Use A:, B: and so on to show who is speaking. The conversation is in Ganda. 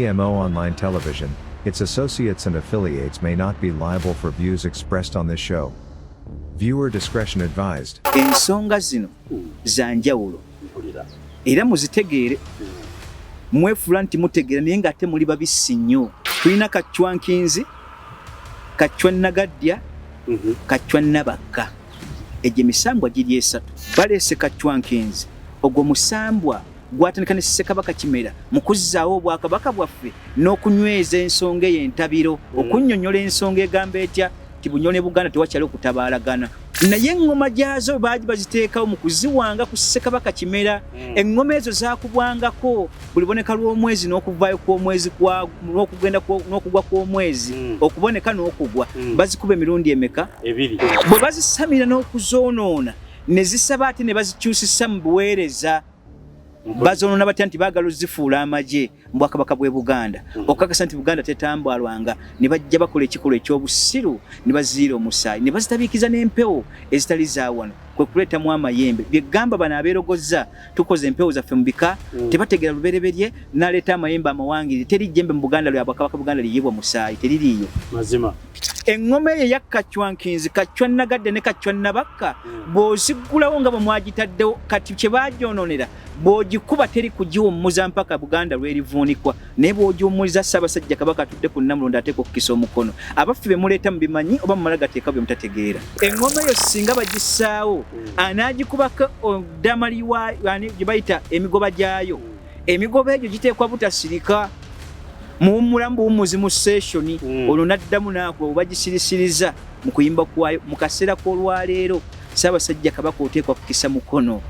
A: GMO Online Television, its associates and affiliates may not be liable for views expressed on this show. Viewer discretion advised.
B: Ensonga zino za njawulo era muzitegeere. Mwefuula nti mutegeera, naye ng'ate muli babisi nnyo. Tulina Kacwa Nkinzi, Kacwa Nagaddya, Kacwa Nabakka. Egyo emisambwa giri esatu. Baleese Kacwa Nkinzi, ogwo musambwa gwatandika ne Ssekabaka Kimera mu kuzzaawo obwakabaka bwaffe n'okunyweza ensonga eyo entabiro, okunnyonnyola ensonga egamba etya nti Bunyoro ne Buganda tewakyali okutabaalagana. Naye eŋŋoma gyazo baagi baziteekawo mu kuziwanga ku Ssekabaka Kimera. Eŋŋoma ezo zaakubwangako buli boneka lw'omwezi n'okuvaayo kw'omwezi, n'okugenda n'okugwa kw'omwezi, okuboneka n'okugwa. Bazikuba emirundi emeka?
C: Ebiri.
B: Bwe bazisamira n'okuzoonoona ne zisaba, ate ne bazikyusisa mu buweereza. Bazonoona batya? Nti baagala ozifuula amagye mu bwakabaka bw'e Buganda, okukakasa nti Buganda tetambalwanga. Ne bajja bakola ekikolwa eky'obusiru, ne baziira omusaayi, ne bazitabiikiza n'empewo ezitali za wano, kwe kuleetamu amayembe. Byegamba bano abeerogoza tukoze empewo zaffe mu bika, tebategeera lubereberye. N'aleeta amayembe amawangirire. Teri jjembe mu Buganda lya bwakabaka Buganda liyibwa musaayi, teririiyo.
C: Mazima.
B: Eŋŋoma eyo eya Kacwa Nkinzi, Kacwa Nagadde ne Kacwa Nabakka, bw'oziggulawo nga bwe mwagitaddewo kati, kye baagyonoonera, bw'ogikuba teri kugiwummuza mpaka Buganda lw'erivuunikwa. Naye bw'ogiwummuliza Ssaabasajja Kabaka atudde ku Nnamulondo, ateeka okukisa omukono. Abaffe be muleeta mubimanyi oba mumala gateeka bye mutategeera? Eŋŋoma eyo singa bagissaawo, anaagikubako oddamali gye bayita emigoba gyayo. Emigoba egyo giteekwa butasirika, muwummulamu buwummuzi mu session, olwo n'addamu n'akuba oba gisirisiriza mu kuyimba kwayo. Mu kaseera k'olwaleero, Ssaabasajja Kabaka oteekwa kukisa mukono.